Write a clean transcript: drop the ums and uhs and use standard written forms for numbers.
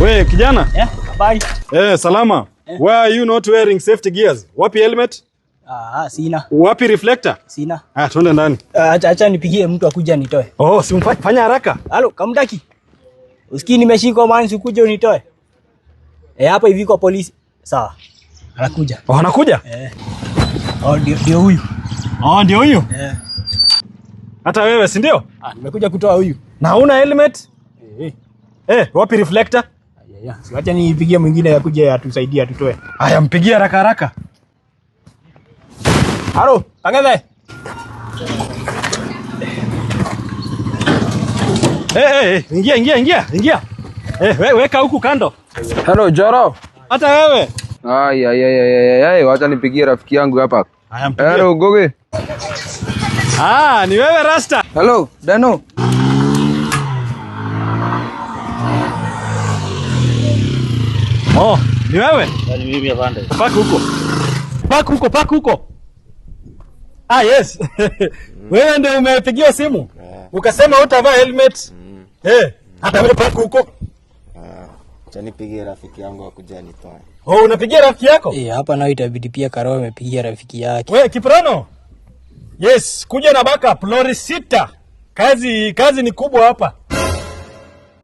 We kijana. Yeah, habari. Salama. Why are you not wearing safety gears? Wapi helmet? Ah, sina. Wapi reflector? Sina. Ah, twende ndani. Acha nipigie mtu akuja nitoe. Oh, si fanya haraka. Halo, Kamdaki. Usikii nimeshikwa man, sikuje unitoe. Eh, hapa hivi kwa polisi. Sawa. Anakuja. Oh, anakuja? Eh. Oh, ndio huyu. Oh, ndio huyu? Eh. Hata wewe si ndio? Ah, nimekuja kutoa huyu. Na huna helmet? Eh. Eh, wapi reflector? Ya. Si acha nipigie mwingine akuje atusaidie atutoe. Haya, mpigie haraka haraka. Halo, Kang'ethe. Eh, ingia ingia ingia ingia. Weka huku kando. Hello Joro. Hata wewe. Ai ai ai ai ai, wacha nipigie rafiki yangu hapa. Haya, mpigie. Hello Goge. Ah, ni wewe Rasta. Hello Dano. Oh, ni wewe? Ni mimi afande. Paka huko. Paka huko, paka huko. Ah, yes. Wewe ndio umepigiwa simu? Ukasema hutavaa helmet. Eh, hata wewe paka huko. Acha nipigie rafiki yangu akuja nitoe. Oh, unapigia rafiki yako? Eh, hapa nayo itabidi pia Karoo amepigia rafiki yake. We, Kiprono. Yes, kuja na backup lori 6. Kazi ni kubwa hapa.